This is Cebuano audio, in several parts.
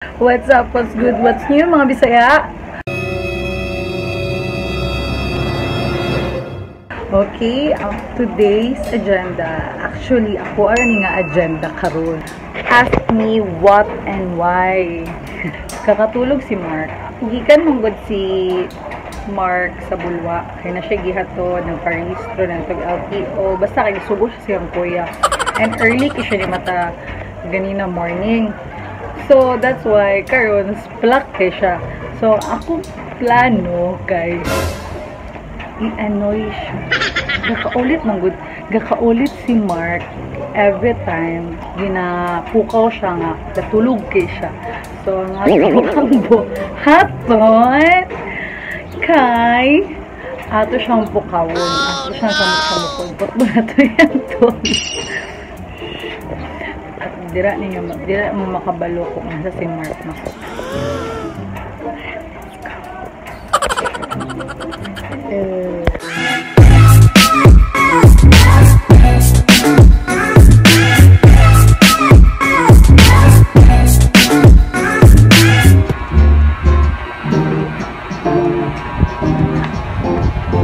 What's up? What's good? What's new, mga Bisaya? Okay, today's agenda. Actually, ako ara ni nga agenda karon. Ask me what and why. Kakatulog si Mark. Gikan man gud si Mark sa Bulwa. Kay na siya gihato ng parehistro ng tag LTO. Basta kay gisugo siya siyang kuya. And early kay siya ni mata ganina morning. So that's why karon splak kay siya. So akong plano kay i-annoy siya. Gakaulit man gud. Gakaulit si Mark every time ginapukaw siya nga natulog kay siya. So ang atong buhaton kay ato siyang pukawon, ato siyang samok-samokon. Put mo na to yan to. At dira ninyo, dira mo makabalo kung asa si Mark na. Let's go.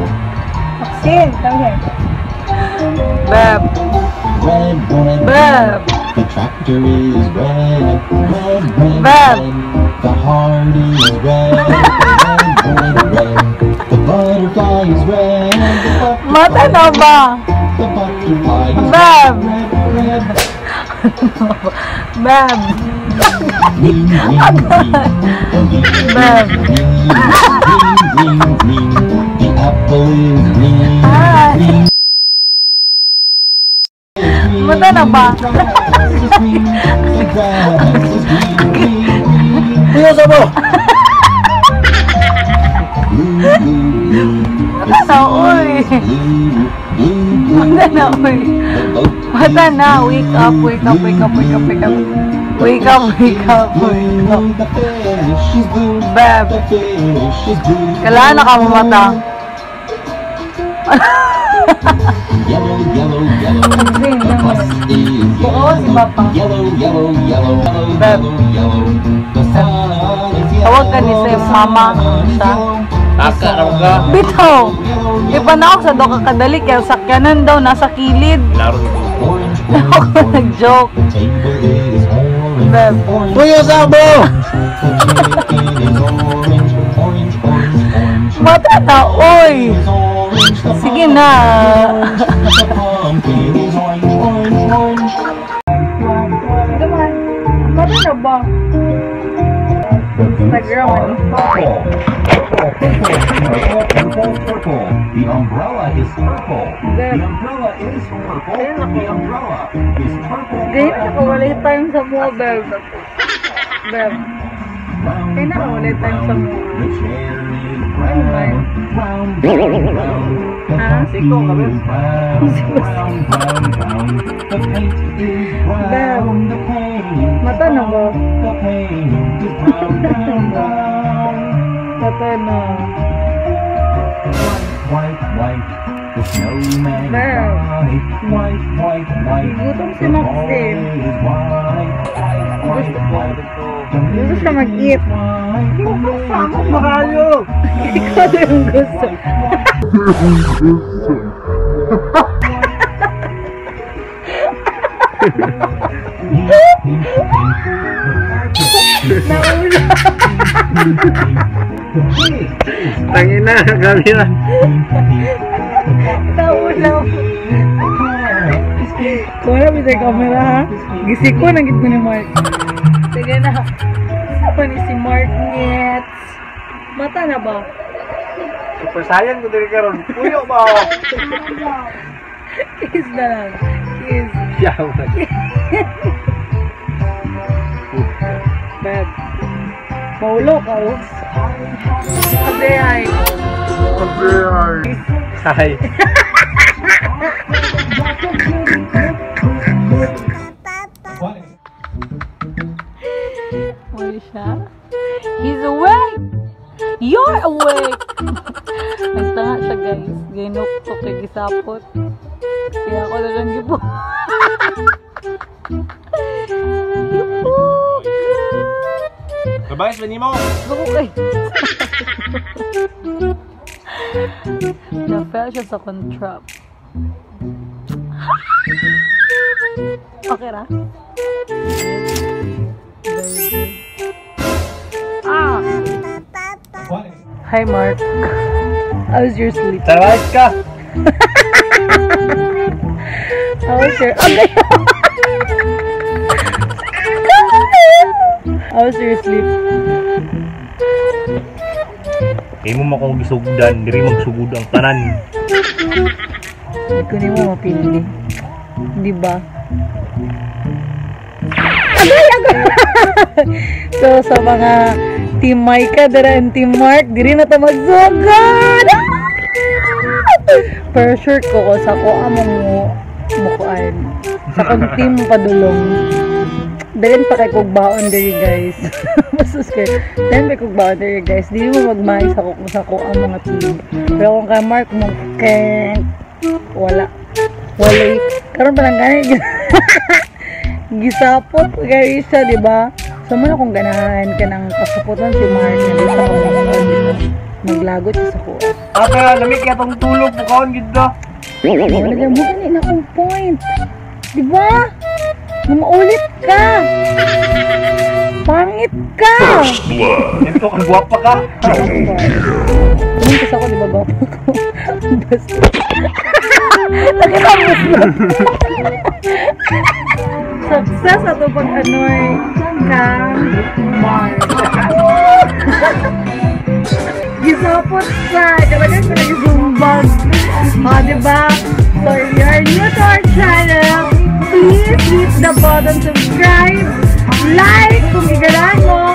Maxine, come here. Beb. Red, red, Beb. The tractor is red, red, red, Beb. Red. The heart is red, red, red, red. The butterfly is red. The butterfly, Mata na ba? The butterfly is Beb. Red, red, red. Beb. Green, green, green. The leaf is Beb. Green, green, green, green. The apple is green, Hi. Green. Mata na ba? The grass is green, the grass is green, green, green. Kuya sa mo! Blue, blue, blue. The Mata na, oy. sea is blue, blue, blue, Mata na, blue. oy. The boat Mata is na, wake up, wake up, wake up, wake up, wake up. blue. The Wake up, fish wake is up, wake up. blue, the fish is blue. Beb. The fish is blue. Kailangan na ka mamata. Yellow, yellow, yellow. Maxine, The bus is Bukaw si yellow. Papa. Yellow, yellow, yellow, yellow, Beb. Yellow, yellow. The sun is yellow. Tawag ka ni The sa mama. sun is Siya. yellow. Taka raw ka. Bitaw! Ipanawag sa doka kadali kaya sakyanan daw nasa kilid. Laro ko. Orange, orange, Ako orange. nag-joke. The table is orange. Beb. Orange, Kuya sa mo! orange. The chicken is orange. Orange, orange, orange. Mata na, oy! Is orange. The Sige na. pumpkin is orange. The pumpkin is orange, orange, orange. Duman, mata na ba? The boots Instagram, are ano? Purple. Purple, purple, purple, purple, purple. The umbrella is purple. Beb. The umbrella is purple. Ayun ako. The umbrella is purple. Ganyan ako, walay time sa mga, Beb. Beb, Brown, Kaya na, brown, walay time sa brown. mga. The chair is Ano ba brown. yun? Brown, brown, brown. The Ha? puppy Siko, kabel. is brown. Brown, brown, brown. The paint is brown. The paint is Mata na ba? The paint is brown, brown, brown. Mata na. White, white, the snowman is Beb. White, white, white, white. Gutom si The ball Maxine. is white, white, white, white. The Gusto siya mag-eat. white, the Sama makayo! Ikaw daw yung gusto. Naula. Tangina, camera. Naula. Kung wala ba camera ha? Gisiko na gid ko ni Mark. Sige na. Sa ni si Mark Nets. Mata na ba? Super Saiyan ko diri karon. Puyo ba ako? Kiss na lang. Kiss. Yaman. Beb. Maulo ka oh. Say hi. Hi. Wala siya. He's awake! You're awake! Nagtanga siya guys. Ginok ko kay gisapot. Kaya ako na lang gipo. Gipok! Mabais ba nimo? Bako kay. Na-fail siya sa contract. Okay ra? Very good. Ah! Hi, Mark. How's your sleep? Tarawait ka! How's your... Okay. How's your sleep? Kaya mo makong gisugdan, diri magsugod ang tanan. Hindi ko nimo mapili. Di ba? Agay, agay! So, sa mga Team Micah, dira and Team Mark, diri na ta magsugod! Ah! Pero sure ko, sa ko among mo, mukuan. Sa kong team padulong. Dalhin pa kay kog baon diri, guys. Basus kay. Dalhin pa kog baon diri, guys. Dili mo magmay sa ko ang mga team. Pero kung kay Mark mo kay wala. Wala. Karon pa lang gani. Gisapot kay siya, di ba? So mo na kung ganahan kanang kasapotan si Mark na di sa ko maglagot siya sa kuha. Ate, lamig kaya tong tulog, bukaon gid ka. Wala mo gani na akong point. Di ba? Maulit ka. Pangit ka. Ito, kang gwapa ka. Tumingin kasi ako, di ba, gwapo ko? Basta. Nakita mo na. Success ato pag-anoy kang Mark. Gisapot ka. Talagang ko nag-zumbag. O, di ba? So, if you are new to our channel, please hit the button subscribe, like kung giganahan mo.